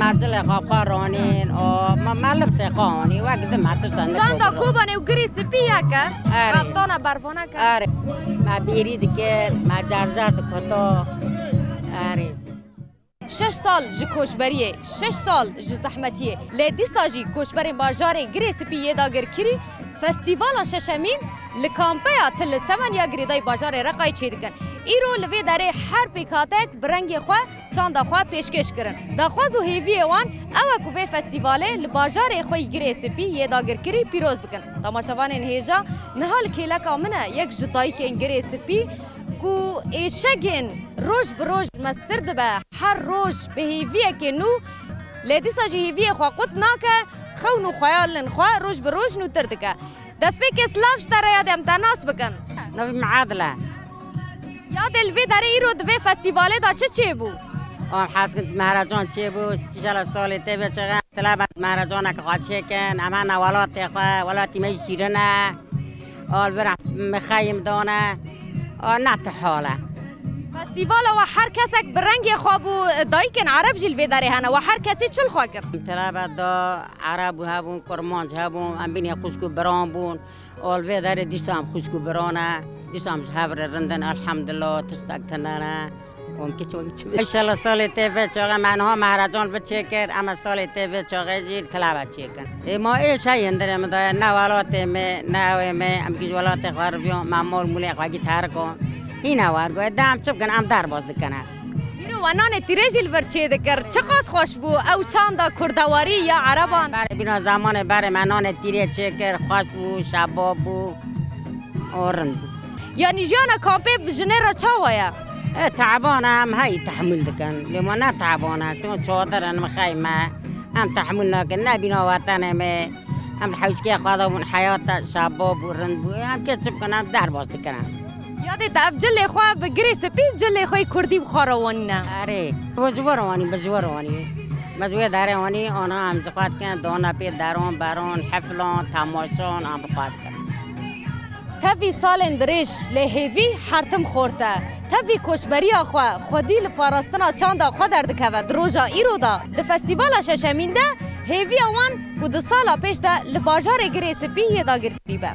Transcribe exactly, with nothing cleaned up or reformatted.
Me cilê xwe xwe ronîn, o, me, me libsê xwe anî, wek di me tişta ne. Çanda Kobanê. Kobanê û Girê Spî yek e. Erê. Xeftana bervana ke. Erê. Me bêrî dikir, me carcar dikota. Erê. Şeş sal ji koçberiyê, şeş sal ji zehmetiyê. Lê dîsa jî koçberên bajarê Girê Spî yê dagirkirî festîvala şeşemîn li kampeya Til li Semeniya girêdayî bajarê Reqayê çêdikin. Îro li vê derê her pêkhatek bi rengê xwe çanda xwe pêşkêş kirin. Daxwaz û hêviyê wan ew e ku vê festîvalê li bajarê xwe yî Girê Spî yê dagirkirî pîroz bikin. Tamaşevanên hêja, niha li kêleka min e yek ji dayikên Girê Spî ku êşegên roj bi roj mestir dibe, her roj bi hêviyekê nû, lê dîsa jî hêviyê xwe qut nake, xewn û xeyalên xwe roj bi roj nûtir dike. Destpêkê silav ji te re, yadê em te nas bikin. Navê min Adil e. Yadê, li vê derê îro di vê festîvalê de çi çêbû? Em hez dikin mehrecan çêbû, înşallah salê te vê çaxê em tileba mehrecaneke xwe çêkin, em hene welatê xwe, welatî me jî şîrin e. Al vir mixeyim dane, a ne tihal e. Festîvala we her kesek bi rengê xwe bû, dayikên Ereb jî li vê derê hene, we her kesî çi li xwe kir? Tileba da Ereb û hebûn, Kurmanc hebûn, em bînê xwişk û biran bûn. Ol vê derê dîsa em xwişk û biran e, dîsa em ji hev re rind in, elhamdulillah, tiştek tune ne. Û em kiç wek çi. Înşallah salê tê vê çaxê me niha mehrecan vi çêkir, em ê salê tê vê çaxê jî li Tileba çêkin. Ê ma êş heye, hindirê min daye, ne welatê me, ne ewê me, em kî ji welatê xwe riviyan, me mol mûlê xwe kî teriko. Hîna wergo, ê de em çi bikin, em derbas dikine. Îro we nanê tîrê jî li vir çêdikir. Çiqas xweş bû ew çanda kurdewarî ya Ereban. Berê bîna zemanê berê me nanê tîrê çêkir, xweş bû, şebab bû, û rind bû. Yanî jiyana kampê bi jinê re çawa ye? E, teban e, em heyî tehmûl dikin. Lê ma ne teban e, çima çadir in, mixeyme, em tehmûl nakin, ne bîna wetenê me, em di hewşkê xwe de bûn, heyat e, şebab bû, rind bû. Em kê çi bikin, em derbas dikin. Yadê te ev cilê xwe bi Girê Spî, cilê xwe yê kurdî bi xwe re wanîne. Erê, tu ji wir wanî, bi ji wir wanî. Me ji wê derê wanî, ana em ji xwe dikin, dona pê deron, beron, heflan, temaşan, em bi xwe dikin. Tevî salên dirêj lê hêvî her tim xort e. Tevî koçberiya xwe, xwedî li parastina çanda xwe derdikeve. Di roja îro de, di festîvala şeşemîn de, hêviya wan ku di sala pêş de li bajarê Girê Spî yê dagirkirî be.